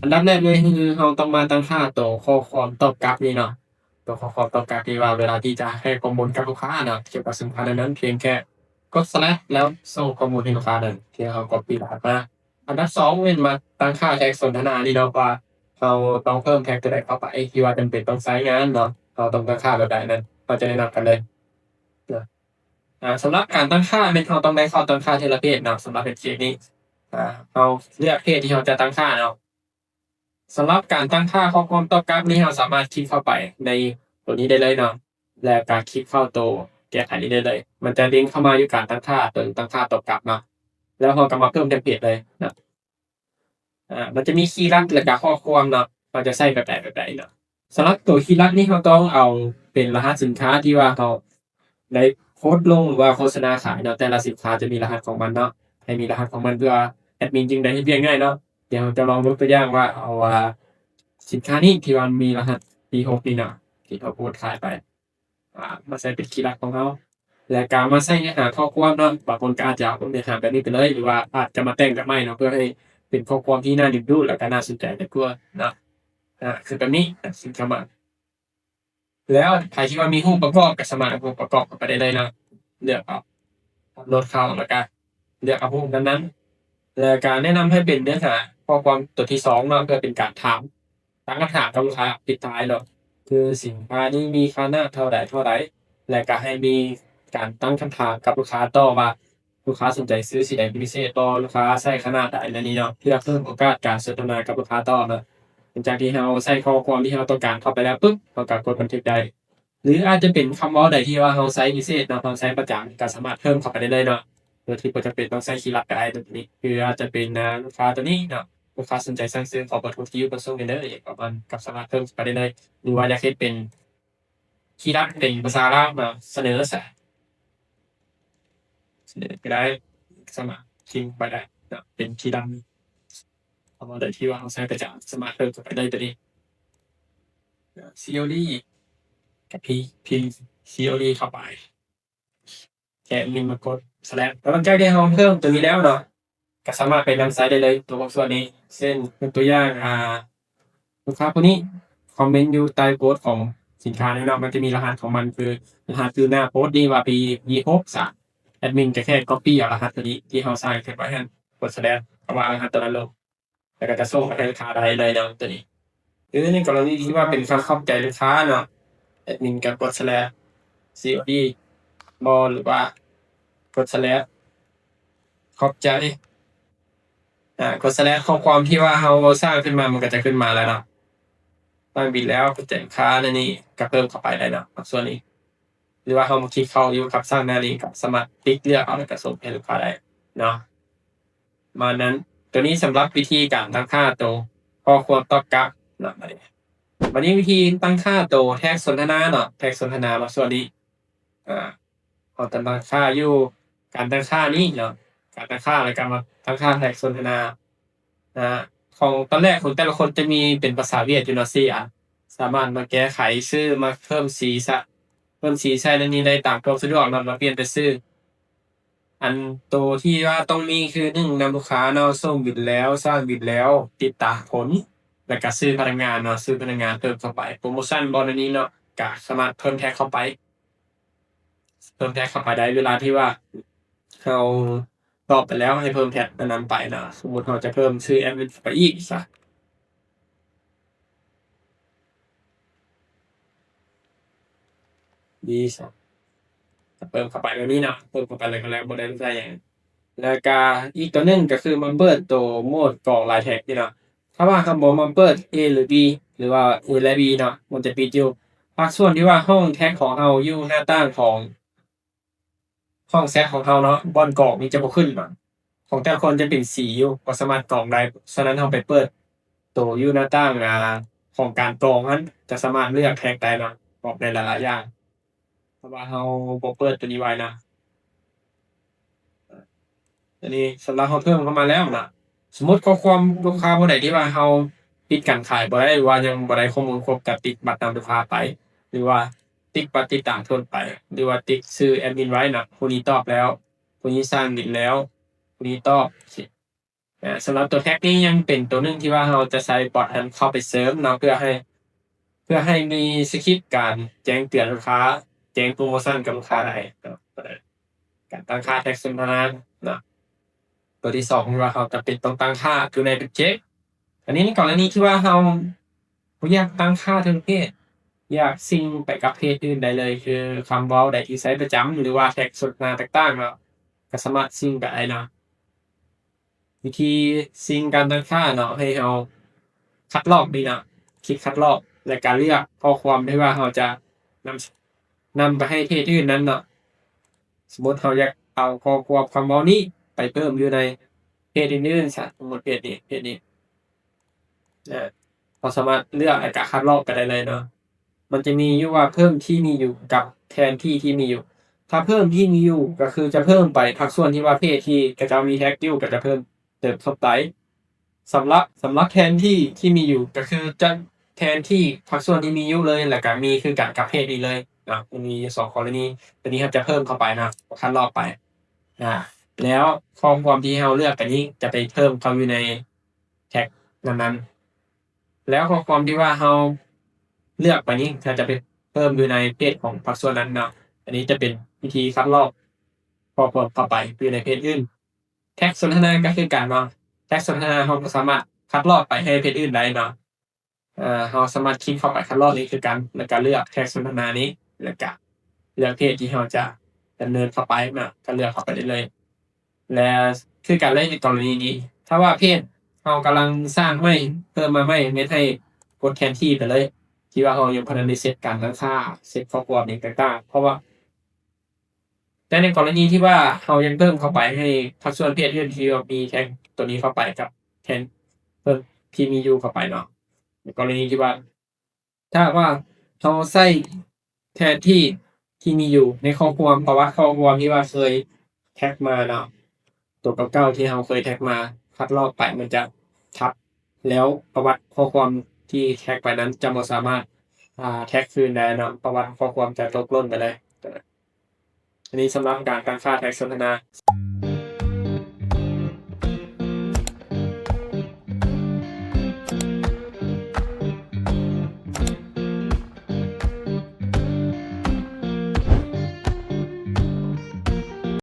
ອັນດັບແລກເລີຍຄືເຮົາຕ້ອງມາຕັ້ງຄ່າໂຕຂໍ້ຄວາມຕອບກັບນີ້ເນາະ, ໂຕຂໍ້ຄວາມຕອບກັບທີ່ວ່າເວລາທີ່ຈະໃຫ້ຂໍ້ມູນກັບລູກຄ້າເນາະ ກ່ຽວກັບສິນຄ້ານັ້ນໆ ພຽງແຄ່ກົດສະແລັດແລ້ວສົ່ງຂໍ້ມູນໃຫ້ລູກຄ້ານັ້ນ ທີ່ເຮົາກັອບປີ້ລະຫັດມາ. ອັນດັບສອງແມ່ນມາຕັ້ງຄ່າແທັກສົນທະນານີ້ເນາະ ວ່າເຮົາຕ້ອງເພີ່ມແທັກຕົວໃດເຂົ້າໄປ ທີ່ວ່າຈຳເປັນຕ້ອງໃຊ້ງານເນາະ, ເຮົາຕ້ອງຕັ້ງຄ່າແບບໃດນັ້ນ ເຮົາຈະແນະນຳກັນເລີຍເນາະ. ອາ ສຳລັບການຕັ້ງຄ່າແມ່ນເຮົາຕ້ອງໄດ້ເຂົ້າຕັ້ງຄ່າເທື່ອລະເພຈເນາະ. ສຳລັບເພຈນີ້ ອາ ເຮົາເລືອກເພຈທີ່ເຮົາຈະຕັ້ງຄ່າເນາະ. ສຳລັບການຕັ້ງຄ່າຂໍ້ຄວາມຕອບກັບນີ້ ເຮົາສາມາດຄລິກເຂົ້າໄປໃນໂຕນີ້ໄດ້ເລີຍເນາະ ແລ້ວກໍຄລິກເຂົ້າໂຕແກ້ໄຂນີ້ໄດ້ເລີຍ. ມັນຈະເດ້ງເຂົ້າມາຢູ່ການຕັ້ງຄ່າ ໂຕຕັ້ງຄ່າຕອບກັບເນາະ, ແລ້ວເຮົາກໍມາເພີ່ມເທັມເພລດເລີຍເນາະ. ອາ ມັນຈະມີຄີລັດ ແລ້ວກໍຂໍ້ຄວາມເນາະ ເຮົາຈະໃຊ້ແບບໃດແບບໃດເນາະ. ສຳລັບໂຕຄີລັດນີ້ ເຮົາຕ້ອງເອົາເປັນລະຫັດສິນຄ້າທີ່ວ່າເຮົາ ໄດ້ໂພສລົງ ຫຼືວ່າໂຄສະນາຂາຍເນາະ, ແຕ່ລະສິນຄ້າຈະມີລະຫັດຂອງມັນເນາະ, ໃຫ້ມີລະຫັດຂອງມັນ ເພື່ອແອດມິນຈຶ່ງໄດ້ເຮັດວຽກງ່າຍເນາະ. ດຽວເຮົາຈະລອງຍົກຕົວຢ່າງວ່າ ເອົາວ່າສິນຄ້ານີ້ທີ່ວ່າມີລະຫັດທີຫົກນີ້ເນາະ ທີ່ເຮົາໂພສຂາຍໄປ ອາ ມາໃສ່ເປັນຄີລັດຂອງເຮົາ ແລ້ວກະມາໃສ່ເນື້ອຫາຂໍ້ຄວາມເນາະ. ບາງຄົນກໍອາດຈະເອົາເນື້ອຫາແບບນີ້ໄປເລີຍ ຫຼືວ່າອາດຈະມາແຕ່ງແບບໃໝ່ເນາະ ເພື່ອໃຫ້ເປັນຂໍ້ຄວາມທີ່ໜ້າດຶງດູດ ແລ້ວກະໜ້າສົນໃຈຫຼາຍກວ່າເນາະ. ອາ ຄືແບບນີ້ ອາ ຊິເຂົ້າມາ ແລ້ວໃຜທີ່ວ່າມີຮູບປະກອບກໍສາມາດເອົາຮູບປະກອບເຂົ້າໄປໄດ້ເລີຍເນາະ. ເລືອກເອົາ ອັບໂຫຼດເຂົ້າ ແລ້ວກໍເລືອກເອົາຮູບນັ້ນໆ ແລ້ວກໍແນະນຳໃຫ້ເປັນເນື້ອຫາຂໍ້ຄວາມຕົວທີສອງເນາະ ເພື່ອເປັນການຖາມ ຕັ້ງຄຳຖາມກັບລູກຄ້າປິດທ້າຍເນາະ ຄືສິນຄ້ານີ້ມີຄະນະເທົ່າໃດເທົ່າໃດ ແລ້ວກໍໃຫ້ມີການຕັ້ງຄຳຖາມກັບລູກຄ້າຕໍ່ວ່າ ລູກຄ້າສົນໃຈຊື້ສີໃດເປັນພິເສດບໍ່? ລູກຄ້າໃຊ້ຂະໜາດໃດ? ແນວນີ້ເນາະ ເພື່ອເພີ່ມໂອກາດການສົນທະນາກັບລູກຄ້າຕໍ່ເນາະ. ຫຼັງຈາກທີ່ເຮົາໃສ່ຂໍ້ຄວາມທີ່ເຮົາຕ້ອງການເຂົ້າໄປແລ້ວປຶບ ເຮົາກໍກົດບັນທຶກໄດ້ ຫຼືອາດຈະເປັນຄຳເວົ້າໃດທີ່ວ່າເຮົາໃຊ້ພິເສດເນາະ ເຮົາໃຊ້ປະຈຳ ກໍສາມາດເພີ່ມເຂົ້າໄປໄດ້ເລີຍເນາະ ໂດຍທີ່ບໍ່ຈຳເປັນຕ້ອງໃຊ້ຄີລັດກໍໄດ້. ຕົວນີ້ຄືອາດຈະເປັນ ອ່າ ລູກຄ້າຕົວນີ້ເນາະ ລູກຄ້າສົນໃຈສັ່ງຊື້ ຂໍເບີໂທທີ່ຢູ່ປະສົງແດ່ເດີ ປະມານ ກໍສາມາດເພີ່ມເຂົ້າໄປໄດ້ເລີຍ ຫຼືວ່າຢາກເຮັດເປັນ ຄີລັດເປັນພາສາລາວເນາະ ສະເໜີຊະ ສະເໜີກໍໄດ້ ສາມາດພິມໄປໄດ້ເນາະ ເປັນຄີລັດ ຄຳເວົ້າໃດທີ່ວ່າເຮົາໃຊ້ປະຈຳ ສາມາດເພີ່ມເຂົ້າໄປໄດ້ຕົວນີ້ ຊີໂອດີ ກໍພິມ ພິມຊີໂອດີເຂົ້າໄປ ແຄ່ນີ້ມາກົດສະແລັດ ແລ້ວຫຼັງຈາກທີ່ເຮົາເພີ່ມຕົວນີ້ແລ້ວເນາະ ກໍສາມາດໄປນຳໃຊ້ໄດ້ເລີຍ ຕົວພາກສ່ວນນີ້ ເຊັ່ນ ຍົກຕົວຢ່າງ ອ່າ ລູກຄ້າຜູ້ນີ້ຄອມເມັນຢູ່ໃຕ້ໂພສຂອງສິນຄ້ານີ້ເນາະ ມັນຈະມີລະຫັດຂອງມັນ ຄືລະຫັດຢູ່ໜ້າໂພສນີ້ວ່າ ພີ ພີຫົກ ສາມ ແອດມິນກໍແຄ່ກັອບປີ້ເອົາລະຫັດຕົວນີ້ທີ່ເຮົາສ້າງຂຶ້ນໄວ້ຫັ້ນ ກົດສະແລັດ ເອົາວາງລະຫັດຕົວນັ້ນລົງ ແລ້ວກໍຈະສົ່ງໄປໃຫ້ລູກຄ້າໄດ້ເລີຍເນາະ ຕົວນີ້. ຫຼືໃນກໍລະນີທີ່ວ່າເປັນຄຳຂອບໃຈລູກຄ້າເນາະ ແອດມິນກໍກົດສະແລັດ ຊີໂອດີ ບໍ່ ຫຼືວ່າກົດສະແລັດ ຂອບໃຈ ອາ ກົດສະແລັດ ຂໍ້ຄວາມທີ່ວ່າເຮົາສ້າງຂຶ້ນມາ ມັນກໍຈະຂຶ້ນມາແລ້ວເນາະ. ຕັ້ງບິນແລ້ວ ແຈ້ງຄ່າໃນນີ້ກໍເພີ່ມເຂົ້າໄປໄດ້ເນາະ ສ່ວນນີ້ ຫຼືວ່າເຮົາມາຄລິກເຂົ້າຢູ່ກັບສ້າງໜ້ານີ້ ກໍສາມາດຕິກເລືອກເອົາ ແລ້ວກໍສົ່ງໃຫ້ລູກຄ້າໄດ້ເນາະ ປະມານນັ້ນ. ຕົວນີ້ສຳລັບວິທີການຕັ້ງຄ່າໂຕຂໍ້ຄວາມຕອບກັບເນາະ. ບັດນີ້ ບັດນີ້ວິທີຕັ້ງຄ່າໂຕແທັກສົນທະນາເນາະ ແທັກສົນທະນາເນາະ ສ່ວນນີ້ ອາ ເຮົາຕັ້ງຄ່າຢູ່ການຕັ້ງຄ່ານີ້ເນາະ ການຕັ້ງຄ່າ ແລ້ວກໍມາຕັ້ງຄ່າແທັກສົນທະນາ ອາ ຂອງຕອນແລກຂອງແຕ່ລະຄົນຈະມີເປັນພາສາຫວຽດຢູ່ເນາະ ສີ່ອັນ ສາມາດມາແກ້ໄຂຊື່ ມາເພີ່ມສີສະ ເພີ່ມສີໃສ່ໃນນີ້ໄດ້ຕາມຄວາມສະດວກເນາະ ມາປ່ຽນແຕ່ຊື່. ອັນໂຕທີ່ວ່າຕ້ອງມີຄື ໜຶ່ງ ນຳລູກຄ້າເນາະ ສົ່ງບິນແລ້ວ ສ້າງບິນແລ້ວ ຕິດຕາມຜົນ ແລ້ວກະຊື່ພະນັກງານເນາະ ຊື່ພະນັກງານເພີ່ມເຂົ້າໄປ ໂປຣໂມຊັນບໍ່ ໃນນີ້ເນາະ ກະສາມາດເພີ່ມແທັກເຂົ້າໄປ ເພີ່ມແທັກເຂົ້າໄປໄດ້ ເວລາທີ່ວ່າເຮົາຕອບໄປແລ້ວໃຫ້ເພີ່ມແທັກອັນນັ້ນໄປເນາະ. ສົມມຸດເຮົາຈະເພີ່ມຊື່ແອດມິນໄປອີກຊະ ດີຊະ ເພີ່ມເຂົ້າໄປແບບນີ້ເນາະ ເພີ່ມເຂົ້າໄປແລ້ວກໍແລ້ວ ບໍ່ໄດ້ໃສ່ຫຍັງ. ແລ້ວກະອີກຕົວໜຶ່ງກໍຄືມາເປີດໂຕໂໝດກອງລາຍແທັກນີ້ເນາະ. ຖ້າວ່າເຮົາບໍ່ມາເປີດ A ຫຼື B ຫຼືວ່າ A ແລະ B ເນາະ ມັນຈະປິດຢູ່. ພາກສ່ວນທີ່ວ່າຫ້ອງແທັກຂອງເຮົາຢູ່ໜ້າຕ່າງຂອງຫ້ອງແຊັດຂອງເຮົາເນາະ ບ່ອນກອງນີ້ຈະບໍ່ຂຶ້ນເນາະ. ຂອງແຕ່ລະຄົນຈະເປັນສີຢູ່ ບໍ່ສາມາດກອງໄດ້. ສະນັ້ນເຮົາໄປເປີດໂຕຢູ່ໜ້າຕ່າງ ອາ ຂອງການກອງຫັ້ນ ຈະສາມາດເລືອກແທັກໄດ້ເນາະ ອອກໄດ້ຫຼາຍໆຢ່າງ. ເພາະວ່າເຮົາບໍ່ເປີດຕົວນີ້ໄວ້ນະ. ອັນນີ້ສຳລັບເຮົາເພີ່ມເຂົ້າມາແລ້ວນະ. ສົມມຸດຂໍ້ຄວາມລູກຄ້າຜູ້ໃດທີ່ວ່າເຮົາປິດການຂາຍບໍ່ໄດ້ ຫຼືວ່າຍັງບໍ່ໄດ້ຂໍ້ມູນຄົບ ກໍຕິກບັດນຳລູກຄ້າໄປ ຫຼືວ່າຕິກບັດຕິດຕາມທົນໄປ ຫຼືວ່າຕິກຊື່ແອດມິນໄວ້ນະ. ຜູ້ນີ້ຕອບແລ້ວ ຜູ້ນີ້ສ້າງບິນແລ້ວ ຜູ້ນີ້ຕອບ. ອາ ສຳລັບຕົວແທັກນີ້ຍັງເປັນຕົວໜຶ່ງທີ່ວ່າເຮົາຈະໃຊ້ບອດຫັ້ນເຂົ້າໄປເສີມເນາະ ເພື່ອໃຫ້ ເພື່ອໃຫ້ມີສະຄຣິບການແຈ້ງເຕືອນລູກຄ້າ ແຈ້ງໂປຣໂມຊັນກັບລູກຄ້າໄດ້ເນາະ. ການຕັ້ງຄ່າແທັກສົນທະນາເນາະ. ຕົວທີສອງ ທີ່ວ່າເຮົາຈຳເປັນຕ້ອງຕັ້ງຄ່າຄືໃນ Object ອັນນີ້ໃນກໍລະນີທີ່ວ່າເຮົາບໍ່ຢາກຕັ້ງຄ່າເຖິງເພຈ ຢາກຊິງໄປກັບເພຈອື່ນໄດ້ເລີຍ ຄືຄຳເວົ້າໃດທີ່ໃຊ້ປະຈຳ ຫຼືວ່າແທັກສົນທະນາຕ່າງໆເນາະ ກໍສາມາດຊິງໄປໄດ້ເນາະ. ວິທີຊິງການຕັ້ງຄ່າເນາະ ໃຫ້ເຮົາຄັດລອກນີ້ເນາະ ຄລິກຄັດລອກ ແລະກະເລືອກຂໍ້ຄວາມທີ່ວ່າເຮົາຈະນຳ ນຳໄປໃຫ້ເພຈອື່ນນັ້ນເນາະ. ສົມມຸດເຮົາຢາກເອົາຂໍ້ຄວາມຄຳເວົ້ານີ້ໄປເພີ່ມຢູ່ໃນເພຈອື່ນໆຊະ ສົມມຸດເພຈນີ້ ເພຈນີ້ ເຮົາສາມາດເລືອກ ແລະກະຄັດລອກໄປໄດ້ເລີຍເນາະ. ມັນຈະມີຢູ່ວ່າເພີ່ມທີ່ມີຢູ່ກັບແທນທີ່ທີ່ມີຢູ່. ຖ້າເພີ່ມທີ່ມີຢູ່ກໍຄືຈະເພີ່ມໄປພາກສ່ວນທີ່ວ່າເພຈທີ່ເຂົາເຈົ້າມີແທັກຢູ່ ກໍຈະເພີ່ມເຕີມເຂົ້າໄປ. ສຳລັບ ສຳລັບແທນທີ່ທີ່ມີຢູ່ກໍຄືຈະແທນທີ່ພາກສ່ວນທີ່ມີຢູ່ເລີຍ ແລ້ວກໍມີຄືກັນກັບເພຈນີ້ເລີຍເນາະ. ມັນມີຢູ່ສອງກໍລະນີ ຕົວນີ້ເຮົາຈະເພີ່ມເຂົ້າໄປເນາະ ຄັດລອກໄປ ອາ ແລ້ວຂໍ້ຄວາມທີ່ເຮົາເລືອກໄປນີ້ຈະໄປເພີ່ມເຂົ້າຢູ່ໃນແທັກນັ້ນໆ. ແລ້ວຂໍ້ຄວາມທີ່ວ່າເຮົາເລືອກໄປນີ້ ເຮົາຈະໄປເພີ່ມຢູ່ໃນເພຈຂອງພາກສ່ວນນັ້ນເນາະ. ອັນນີ້ຈະເປັນວິທີຄັດລອກຂໍ້ຄວາມເຂົ້າໄປຢູ່ໃນເພຈອື່ນ. ແທັກສົນທະນາກໍຄືກັນເນາະ. ແທັກສົນທະນາເຮົາກໍສາມາດຄັດລອກໄປໃຫ້ເພຈອື່ນໄດ້ເນາະ. ເຮົາສາມາດຄລິກເຂົ້າໄປຄັດລອກນີ້ຄືກັນ ແລ້ວກໍເລືອກແທັກສົນທະນານີ້ ແລ້ວກໍເລືອກເພຈທີ່ເຮົາຈະດຳເນີນເຂົ້າໄປເນາະ ກໍເລືອກເຂົ້າໄປໄດ້ເລີຍ. ແລະ ຄືກັນເລີຍໃນກໍລະນີນີ້ ຖ້າວ່າເພຈເຮົາກຳລັງສ້າງໃໝ່ ເພີ່ມມາໃໝ່ ແມ່ນໃຫ້ກົດແທນທີ່ໄປເລີຍ ທີ່ວ່າເຮົາຍັງບໍ່ທັນໄດ້ເຊັດການຕັ້ງຄ່າ ເຊັດຂໍ້ຄວາມຫຍັງຕ່າງໆ ເພາະວ່າ ແຕ່ໃນກໍລະນີທີ່ວ່າເຮົາຍັງເພີ່ມເຂົ້າໄປໃຫ້ພາກສ່ວນເພຈອື່ນທີ່ວ່າມີແທັກຕົວນີ້ເຂົ້າໄປກັບແທນເພີ່ມທີ່ມີຢູ່ເຂົ້າໄປເນາະ ໃນກໍລະນີທີ່ວ່າ ຖ້າຫາກວ່າເຮົາໃຊ້ແທນທີ່ທີ່ມີຢູ່ໃນຂໍ້ຄວາມ ປະຫວັດຂໍ້ຄວາມທີ່ວ່າເຄີຍແທັກມາເນາະ ຕົວເກົ່າໆທີ່ເຮົາເຄີຍແທັກມາ ຄັດລອກໄປມັນຈະທັບ ແລ້ວປະຫວັດຂໍ້ຄວາມທີ່ແທັກໄປນັ້ນຈະບໍ່ສາມາດ ອາ ແທັກຄືນໄດ້ເນາະ ປະຫວັດຂໍ້ຄວາມຈະຕົກຫຼົ່ນໄປເລີຍ. ອັນນີ້ສຳລັບການຕັ້ງຄ່າແທັກສົນທະນາ.